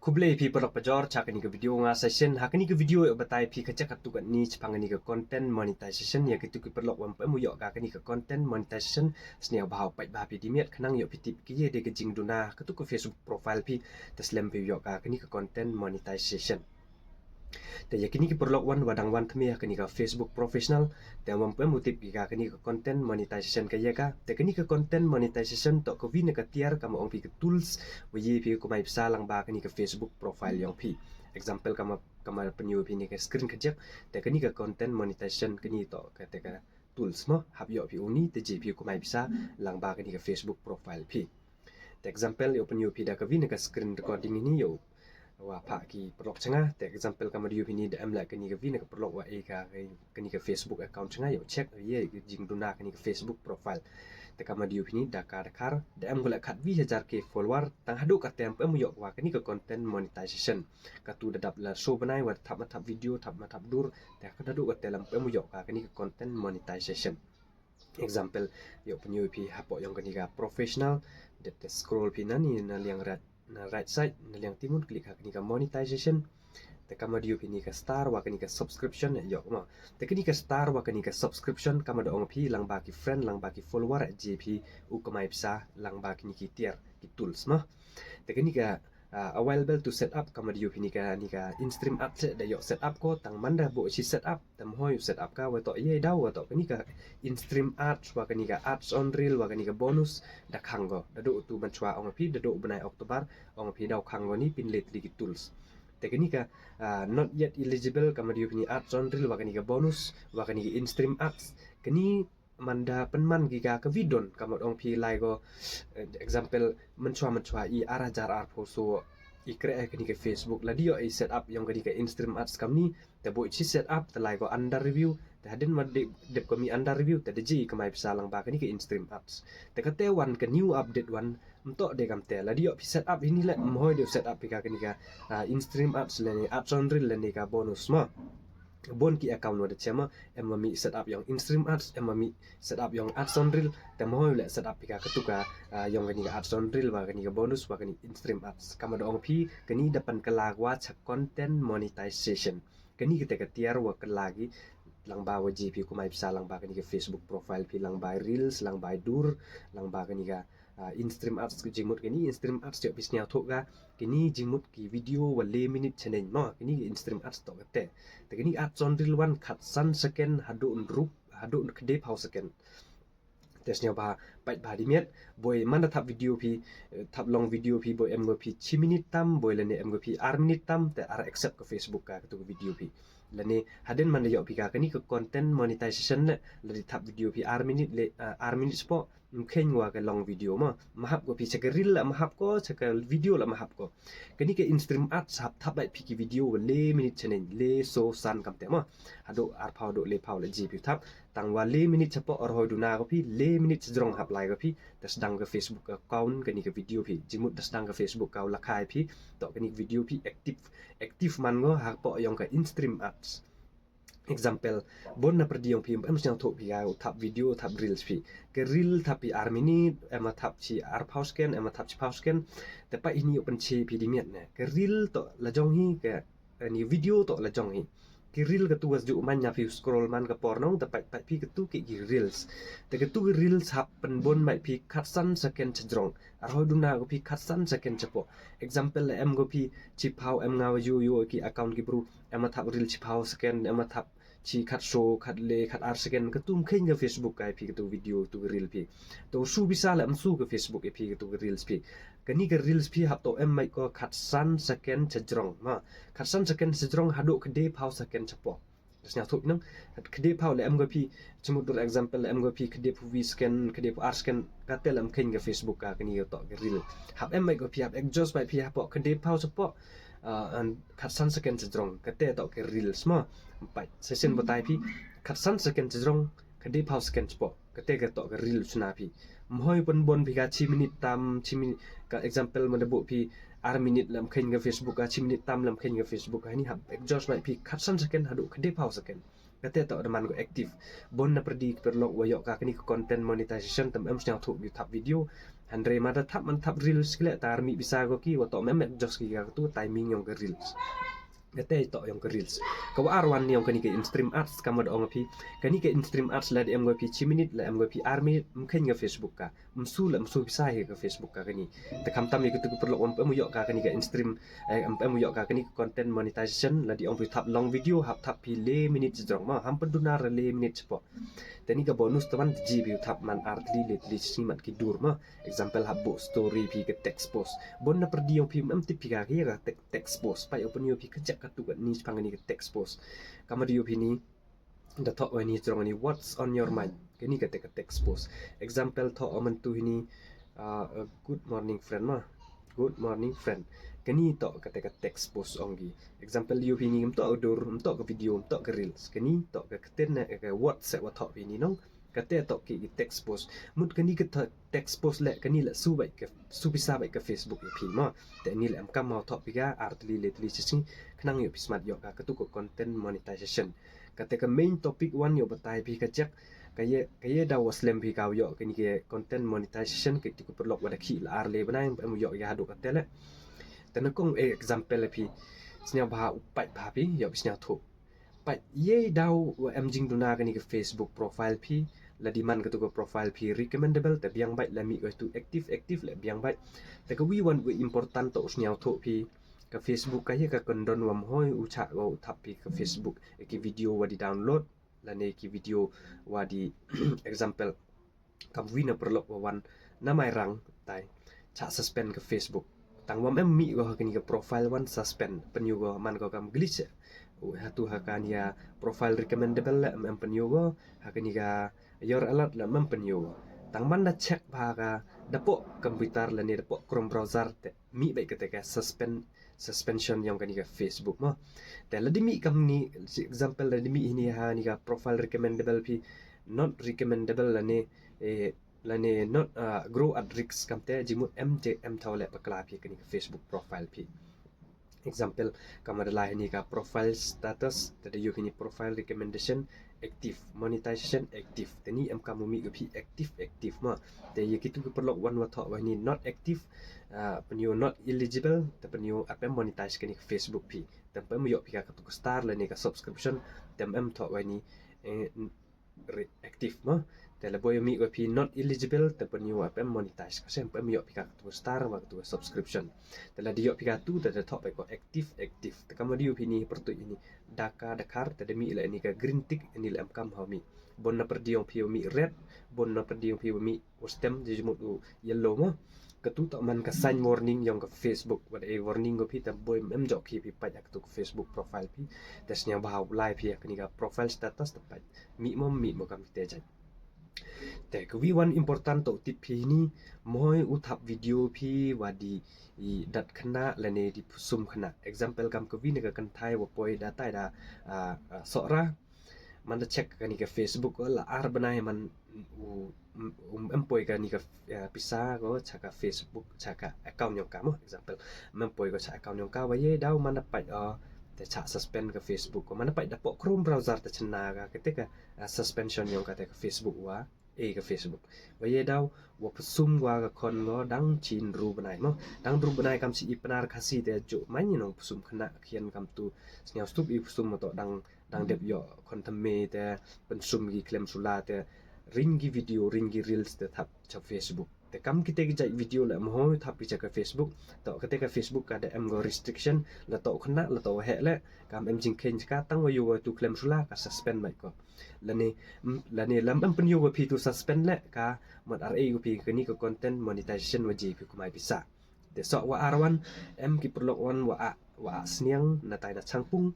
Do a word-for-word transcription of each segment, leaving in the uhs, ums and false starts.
Khublei phi paralok pajor, cha kani ka video nga session. Ha kani ka video ïa batai phi ka jaka tu katni chapang kani ka content monetization. Ïa kitu ki paralok wam pem u ïoh ka kani ka content monetization, sniaw bha u peit bha phi dimiat khnang ïoh phi tip ki ïa de ka jingduna katu ka Facebook profile phi, te slem phi u ïoh ka kani ka content monetization. Te ïa kini ki paralok wan wa dang wan thymmai ha kani ka Facebook professional, te wam pem u tip ki ka kani ka content monetization ka ïa ka. Te kani ka content monetization to ka wi na ka tiar kama ong phi ka tools wa ïa phi u kamai pisa lang ba kani ka Facebook profile yong phi. Example kama, kama pynïoh phi ni ka screen ka jek. Te kani ka content monetization kani to ka te ka tools mo, hap ïoh phi uni te ïa phi u kamai pisa lang ba kani ka Facebook profile phi. Te example ïoh pynïoh phi da ka wi na ka screen recording ini ïoh wa pha ki paralok changa. Te example kama dei ïoh phi ni da em la kani ka wi na ka paralok wa e ka kani ka Facebook account changa ïoh check ïa jingduna kani ka Facebook profile. Te kama dei ïoh phi ni da ka da kar da em ko la khat wi hajar ki follower, tang haduh ka tem em ïoh wa kani ka content monetization. Katu da dap la show bnai wa thap ma thap video, thap ma thap dur, te ka haduh ka te lam em ïoh ka kani ka content monetization. Example ïoh pynïoh phi hapoh yong kani ka professional, dep te scroll phi na ni na liang right, na right side na liang timun, click ha kani ka monetization. Te kama dei ïoh phi ni ka star wa kani ka subscription ïoh mo. Te kani ka star wa kani ka subscription kama da ong phi lang ba ki friend, lang ba ki follower ïa phi u kamai pisa lang ba kini ki tiar ki tools mo. Te kani ka uh, available to set up kama dei ïoh phi ni ka ni ka in-stream ads da ïoh set up ko, tang man da bo shi set up, te mo ïoh set up ka wa to ïa daw wa to kani ka in-stream ads wa kani ka ads on reel wa kani ka bonus da khang ko. Da do tu man chwa ong phi da do bnai October ong phi daw khang ko ni pynlet li ki tools. Te kani ka uh, not yet eligible kama dei ïoh phi ni ads on reel wa kani ka bonus wa kani ka in-stream ads. Kani man da pynman ki ka ka wi don kama ong phi lai ko, eh, example man chwa man chwa i ar hajar ar phew so i kre kani ka Facebook la dei ïoh i set up yong kani ka in-stream ads kamni, te bo shi set up te lai ko under review, te hadin ma dep ko mi under review te da ïoh i kamai pisa lang ba kani ka in-stream ads. Te ka te wan ka new update wan mto de kam te la dei ïoh phi set up hini le mo ïoh set up phi ka kani ka uh, in-stream ads le ni ads on reel le ni ka bonus mo. Bon ki account wa da chema em ma mi set up yong in-stream ads, em ma mi set up yong ads on reel, te mo le set up phi ka katu ka uh, yong kani ka ads on reel wa kani ka bonus wa kani in-stream ads. Kama da ong phi kani da pan ka la wa cha content monetization. Kani ka te ka tiar wa ka la ki lang ba wa ïa phi u kamai pisa lang ba kani ka Facebook profile phi lang ba reels, lang ba dur, lang ba kani ka uh, in-stream ads ki jingmut kini in-stream ads ïoh phi sniaw thoh ka kini jingmut ki video wa le minute chaneng mo kini in-stream ads to ka te. Te kini ads on reel wan khat san second haduh rup haduh kdei phew second. Te sniaw bha peit bha dimiat boi man da thap video phi, eh, thap long video phi boi em ko phi shi minute tam boi le ni em ko phi ar minute tam te ar accept ka Facebook ka katu ka video phi. Le ni hadin man da ïoh phi ka kani ka content monetization le le di thap video phi ar minute le uh, ar minute spo mkheng wa ka long video mo. Mahap ko phi cha ka reel la mahap ko cha ka video la mahap ko. Kani ka in-stream ads hap thap bai phi ki video wa le minute chaneng le so san kam te mo. Haduh ar phew haduh le phew la ïoh phi thap. Tang wa le minute chapoh ar hoi duna ko phi le minute chajrong hap lai ko phi. Da sdang ka Facebook account kani ka video phi. Jingmut da sdang ka Facebook ka la khai phi. To kani ka video phi active active man ko hapoh yong ka in-stream ads. Example, bon na pyrdi yong phi em sniaw thoh phi ka u thap video u thap reels phi. Ka reel thap phi ar minute, em thap shi ar phew second, em thap shi phew second. Te pa ini u pynche phi dimiat ne. Ka reel to la jong hi ka ni video to la jong hi. Ki reel katu wa ju man na phi scroll man ka por nong te pa pa phi katu ki reels. Te katu ki reels hap pynbon mai phi khat san second chajrong. Ar hoi duna ko phi khat san second chapoh. Example la em ko phi chi phew em nga wa ïoh ïoh ki account ki bru em thap reel chi phew second em thap chi khat so khat le khat ar second katu mkheng ka Facebook ka phi katu video tu reel phi. To su bisa la em su ka Facebook e phi katu reels phi. Kani ka reels phi hap to em mai ko khat san second chajrong ma. Khat san second chajrong haduh kdei phew second chapoh. Sniaw thoh nang kdei phew le em ko phi. Chimut dur example le em ko phi kdei phew wi second kdei phew ar second ka te la mkheng ka Facebook ka kani ka to ka reel. Hap em mai ko phi hap exhaust mai phi hapoh kdei phew chapoh. Uh, khat san second chajrong ka te to ka reels ma. Pai session batai phi khat san second chajrong kdei phew second chapoh. Ka te ka to ka reel chuna phi. Mhoi pynbon phi ka chi minute tam chi minute ka example ma da buh phi ar minute la mkheng ka Facebook ka chi minute tam la mkheng ka Facebook ka ni hap exhaust mai phi khat san second haduh kdei phew second. Ka te to da man ko active. Bon na pyrdi ki paralok wa ïoh ka kani ka content monetization tam em sniaw thoh ïoh thap video. Hynrei ma da thap man thap reels ki leh, ta ar mih pisa ko ki, wa toh mem met jok ki ka tu timing yong ka reels. Kate toh yong ka reels. Ka wa ar wan yong kani ka in-stream ads, kam da ong phi. Kani ka in-stream ads la da em ko phi chi minit, la em ko phi ar minit, mkhen ka Facebook ka. Msu la msu pisa hi ka Facebook ka kani. Te khamtam ya ka tu ka paralok wa em yoh ka kani ka in-stream, eh, em yoh ka kani ka content monetization, la di ong phi thap long video, hap thap phi le minit jrong ma, ham pyndunar le minit chapo. Te ni ka bonus te wan ji phi thap man ar tli le tli chi mat ki dur ma. Example hap bo story phi ka text post. Bon na perdi yong phi em tip phi ka ki ka text post. Pai open yo phi ka jak ka tu ka ni chpang ni ka text post. Kama di yo phi ni da thoh ni jrong ni what's on your mind. Kani ka te ka text post. Example thoh omen tu hini, uh, good morning friend ma. Good morning friend. Kani toh ka te ka text post ong ki. Example yo phi ni em toh dur, em toh ka video, em toh ka reels. Kani toh ka keten ne ka word se wa thoh phi ni nong. Kate toh ki text post. Mut kani ka text post le kani la su bai ka su pisa bai ka Facebook ya phi ma. Te ni le em kam mau thoh phi ka ar tli le tli chi chi. Khnang yo phi smat yo ka ka tu ka content monetization. Kate ka main topic wan yo batai phi ka jak. Ka ye, ka ye da wa slem phi ka yo kani ka content monetization ka tu ka paralok wa da ki la ar le bnai em yo ya hadu kate le. Te na kong example phi. Snya ba u pai ba phi yo phi snya thoh. Pat ye daw wa em jingduna kani ka Facebook profile phi, la di man ka tu ka profile phi recommendable, te biang bait la mih ka tu active, active la biang bait. Te ka wi wan wi important to sniaw thoh phi, ka Facebook ka ye ka kondon wa mhoi u chah wa u thap phi ka Facebook, e ki video wa di download, la ne ki video wa di example. Kam wi na paralok wa wan na mai rang tai cha suspend ka Facebook. Tang wam em mih wa kani ka profile wan suspend, penyu wa man ko kam glitch. U ha tu ha kani ya profile recommendable la em penyu wa ha kani ka your alert la em penyu wa. Tang man da check ba ka dapo computer la ne dapo Chrome browser te mih bai ka te ka suspend suspension yong kani ka Facebook ma. Te la di mih kam ni, example la di mih hini ha ni ka profile recommendable phi, not recommendable la ne, eh, la ne not, uh, grow at risk kam te jimut em je em thaw le pakla phi kani ka Facebook profile phi. Example, kam da la hini ka profile status, te da yo hini profile recommendation, active, monetization active. Te ni em kam mih ka phi active, active ma. Te ye ki tu ka paralok wan wa thoh wa ni not active, uh, penyu not eligible, te penyu ap em monetize kani ka Facebook phi. Te em yo phi ka tu ka star la ne ka subscription, te em thoh wa ni, eh, active ma. Te la boi mih wa phi not eligible, te penyu ap em monetize. Ka sem em yo phi ka tu ka star wa tu ka subscription. Te la di yo phi ka tu te da thoh bai ko active, active. Te kam di yo phi ni pertui ini. Daka dakar te da mih la ini ka green tick ini la em kam ha mih. Bon na perdi yong phi wa mih red, bon na perdi yong phi wa mih u stem je jimut u yellow ma. Ka tu ta man ka sign warning yong ka Facebook, wat e warning ko phi te boi em jok ki phi pat ha ka tu ka Facebook profile phi. Te snya ba ha u lai phi ha kani ka profile status te pat mih mo mih mo kam te jai. Te ka wi wan important to tip phi ni, mhoi u thap video phi wa di i dat khana la ne di sum khana. Example kam ka wi ne ka kynthai wa poi da tai da, ah, ah, Sohra. Man da check kani ka Facebook ko la ar bnai man u, u em poi kani ka, eh, pisa ko cha ka Facebook cha ka account yong ka mo. Example, em poi ko cha account yong ka wa ye daw man da pat, oh, te cha suspend ka Facebook ko man da pat da po Chrome browser te chna ka kete ka, eh, suspension yong ka te ka Facebook wa e ka Facebook. Wa ye daw wa psum wa ka khon ngo dang chin ru bnai mo. Dang ru bnai kam si i Pnar Khasi te ju man ni nong psum khana khian kam tu. Sniaw stup i psum mo to dang dang dep yo khon thamme te pynsum ki khlem sula te ring ki video ring ki reels te thap cha Facebook. Te kam kite ki jait video la mhoi thap ki cha ka Facebook. To kate ka Facebook ka da em go restriction la to khana la to heh le kam em jingkhein ka tang wa yo wa tu khlem sula ka suspend bai ko. La ne, mm, la ne lam em pynyo wa phi tu suspend le ka mat ar e wa phi kani ka content monetization wa ji phi kumai pisa. Te so wa ar wan em ki paralok wan wa a, wa a sniang na tai na changpung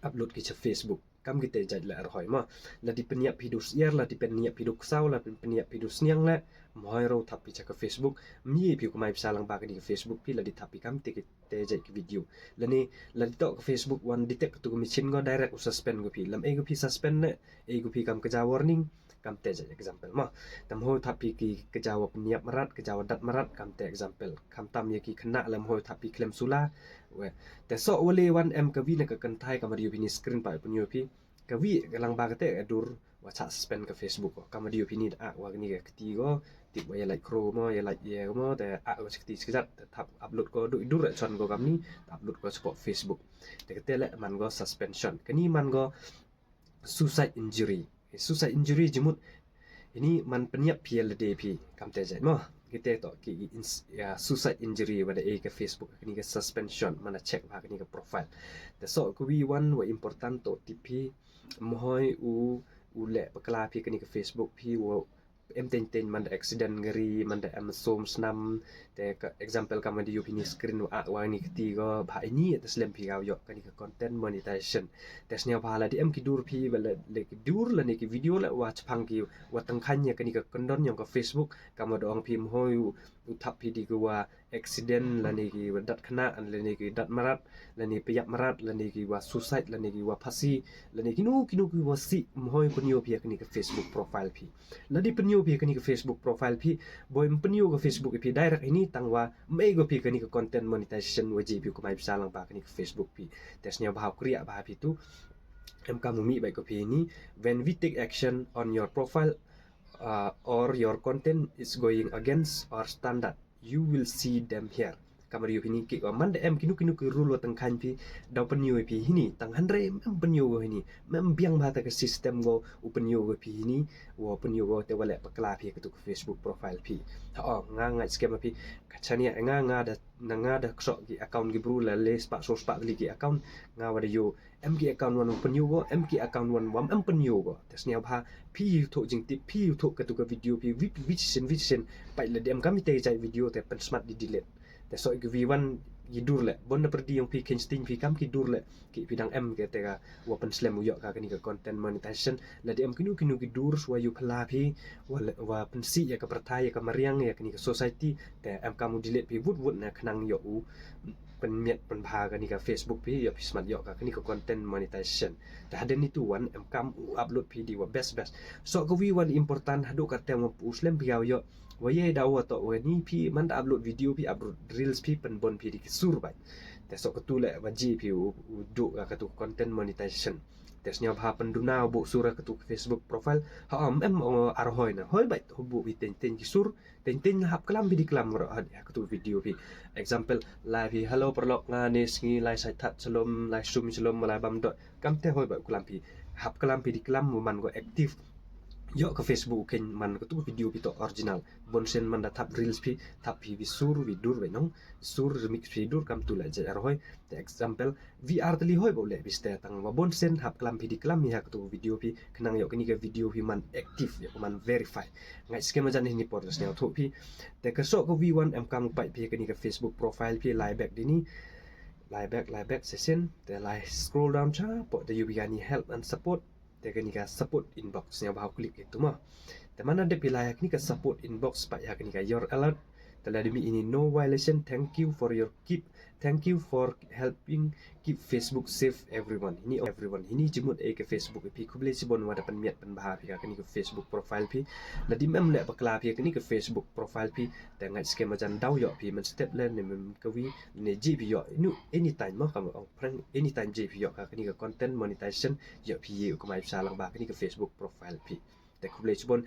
upload ki cha Facebook. Kam kite jait le ar hoi ma. La di pyniap phi du siar, la di pyniap phi du ksaw, la di pyniap phi du sniang le mhoi ro thap phi cha ka Facebook. Mye phi kumai pisa lang ba kani ka Facebook phi la di thap phi kam te ki te jait ki video. La ne la di to ka Facebook wan detect tu ka machine ngo direct u suspend ko phi. Lam e ko phi suspend ne e ko phi kam ka ja warning. Kam te jait example ma. Tam hoi thap phi ki ka ja wa pyniap marat, ka ja wa dat marat kam te example. Kam tam ye ki khana lam hoi thap phi khlem sula. We. Te so wa le wan em ka wi ne ka kynthai kam ri phi ni screen pa pynyo phi. Ka wi ka lang ba ka te ka dur wa chah suspend ka Facebook ko. Kam video phi ni da ah wa kani ka kti ko, tip wa ïa lait khro mo, ïa lait ïa mo, te ah wa chah kti chah kjat, te thap upload ko, du idur ra chon ko kamni, te upload ko shapoh Facebook. Te kate leh man ko suspension. Kani man ko suicide injury. Suicide injury jingmut ini man pynïap phi ïa lade phi kam te jait mo. Kite to ki ins-, ïa, suicide injury wa da ei ka Facebook kani ka suspension man da check bha kani ka profile. Te so ka wi wan wa important to tip phi, mhoi u, u leh bakla phi kani ka Facebook phi wa em teng teng man da accident gari, man da em som snam, te ka example kam video phi ni screen wa ah wa ni kti ko, bha ini te slem phi ga ïoh kani ka content monetization. Te sniaw bha lada em ki dur phi, ba la, la ki dur lane ki video la wa chapang ki wa tangkhan ïa kani ka kyndon yong ka Facebook, kam wa da ong phi mhoi u, u thap phi di ki wa accident lane ki wa dat khynnah lane ki dat mrad lane pynïap mrad lane ki wa suicide lane ki wa phasi lane kino kino ki wa sih, mhoi pynïoh phi ïa kani ka Facebook profile phi. Lada pynïoh phi ïa kani ka Facebook profile phi, boi ym pynïoh ka Facebook ïa phi direct ini tang wa ym ei ko phi kani ka content monetization wa jia phi u kamai pisa lang bha kani ka Facebook phi. Te sniaw bha u kriah bha phi tu. Em kam u mih bha ko phi ini, when we take action on your profile, uh, or your content is going against our standard, you will see them here. Kam wa da ïoh phi ini ki wa man da em kino kino ki rule wa tangkhan phi, da u pynïoh phi ini, tang hynrei em pynïoh ko ini, em biang bha ta ka system ko u pynïoh ko phi ini, wa pynïoh ko te wa leh bakla phi ïa katu ka Facebook profile phi. Ha o, nga ngait skhem phi, ka chania nga, nga da, na nga da kso ki account ki bru la le spah so spah tylli ki account, nga wa da ïoh em ki account wan pynïoh ko, em ki account wan wam em pynïoh ko. Te sniaw bha phi ïoh thoh jingtip, phi ïoh thoh katu ka video phi, wi, wi shisien, wi shisien. Pait lada em kam ite jait video te pynsmat di delete. Te so ki wi wan ki dur leh, bon na pyrdi yong phi kensting phi kam ki dur leh, ki phi dang em kate ka wa pynslem u ïoh ka kani ka content monetization. Lada em kino kino ki dur wa ïoh phylla phi, wa le, wa pynsih ïa ka pyrthai, ïa ka mariang, ïa kani ka society, te em kam u delete phi wut wut na khnang ïoh u pynmiat pynbha kani ka Facebook phi, ïoh phi smat ïoh ka kani ka content monetization. Te hadien itu wan em kam u upload phi di wa best best. So ka wi wan important haduh katte wa u slem phi ga ïoh. Wa ïa da wa to wa ni phi man da upload video phi, upload reels phi, pynbon phi di ki sur bha. Te so katu leh wa jia phi u, u duh ka katu content monetization. Te sniaw bha pynduna u buh sur ka katu Facebook profile. Ha em em o arhoi na. Hoi bha, u buh phi teng teng ki sur. Teng teng hap klam phi di klam ro ha katu video phi. Example, lai phi, "Hello paralok, nga ne sngi lai sai that shalom, lai sum shalom, lai bam dot." Kam te hoi bha klam phi. Hap klam phi di klam man ko active. Ïoh ka Facebook khein man katu video phi to original. Bon sien man da thap reels phi, thap phi wi sur wi dur wi nong. Sur remix phi dur kam tu la jait arhoi. Te example, V R tylli hoi bha u leh biste tang wa bon sien hap klam phi di klam ïa katu video phi, khnang ïoh kani ka video phi man active, ïoh man verify. Ngait skhem jan ini por sniaw thoh phi. Te ka so ka wi wan em kam u pait phi kani ka Facebook profile phi, lai back di ni. Lai back, lai back shisien. Te lai scroll down cha, po te ïoh phi kani help and support. Te kani ka support inbox sniaw bha u click itu ma. Te man da dep phi lai kani ka support inbox pait ïa kani ka your alert. Te la dep mih ini no violation, thank you for your keep, thank you for helping keep Facebook safe everyone. Ini everyone. Ini jingmut ei ka Facebook phi, khublei chibon wa da pynmiat pynbha phi ka kani ka Facebook profile phi. Lada em leh bakla phi kani ka Facebook profile phi, te ngait skhem jan da u ïoh phi mynstep lane mynkawi ne jia phi ïoh. Inu anytime ma kam ong prank, anytime jia phi ïoh ka kani ka content monetization, ïoh phi ïa u kamai pisa lang bha kani ka Facebook profile phi. Te khublei chibon,